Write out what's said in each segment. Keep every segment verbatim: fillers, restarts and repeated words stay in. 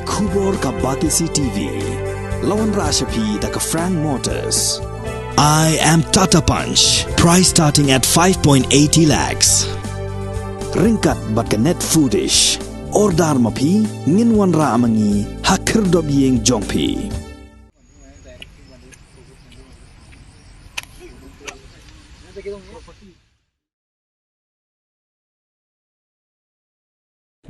Khubor ka Batesi T V. La wanrah sha phi da ka Frank Motors. I am Tata Punch. Price starting at five point eighty lakhs. Ryngkat bad ka Net Foodish. Order ma phi, ngin wanrah ma ngi ha khyrdop ïing jong phi.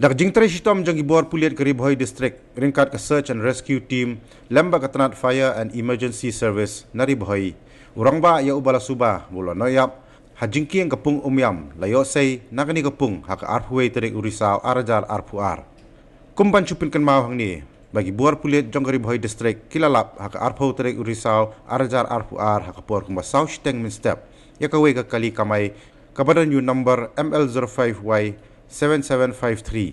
Da ka jingtrei shitom jong ki bor pulit ka Ri Bhoi District ryngkat ka Search and Rescue Team lem bad ka tnat Fire and Emergency Service na Ri Bhoi, u rangbah ïa u ba la suba ba u la noh ïap ha jingkieng ka pung Umiam la ïoh sei na kane ka pung ha ka arphew wei tarik u Risaw ar hajar arphew ar. Kum ban shu pynkynmaw hangne ba ki bor pulit jong ka Ri Bhoi District ki la lap ha ka arphew tarik u Risaw ar hajar arphew ar ha ka por kumba saw shiteng mynstep ïa kawei ka kali kamai kaba don ïa u number M L zero five Y seven seven five three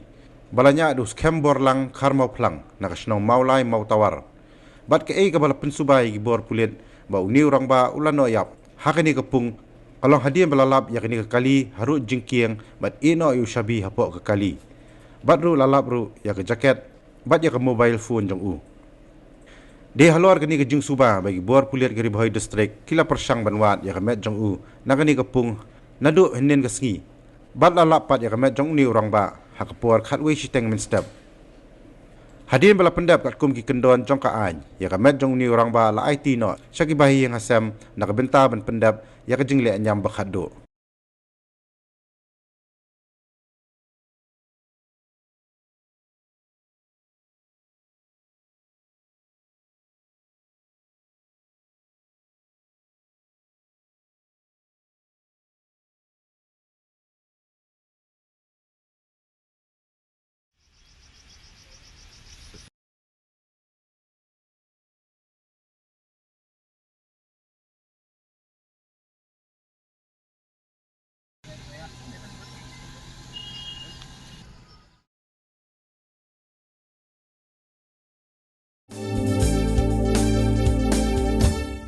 ba la ñiah da u Skhem Borlang Kharmawphlang na ka shnong Mawlai Mawtawar. Bad kaei kaba la pynsuba ïa ki bor pulit ba une u rangbah u la noh ïap ha kane ka pung ka long hadien ba la lap ïa kane ka kali harud jingkieng bad ïeh noh ïa u shabi hapoh ka kali. Bad ruh la lap ruh ïa ka jaket bad ïa ka mobile phone jong u. Dei halor kane ka jingsuba ba ki bor pulit ka Ri Bhoi District ki la pyrshang ban wad ïa ka met jong u na kane ka pung naduh hynnin ka sngi. Bad la lap pat ïa ka met jong une u rangbah ha ka por khatwei shiteng mynstep. Hadien ba la pyndep katkum ki kyndon jong ka aiñ, ïa ka met jong une u rangbah la aiti noh sha ki bahaïing hasem na ka bynta ban pyndep ïa ka jingleh ñiam ba khatduh.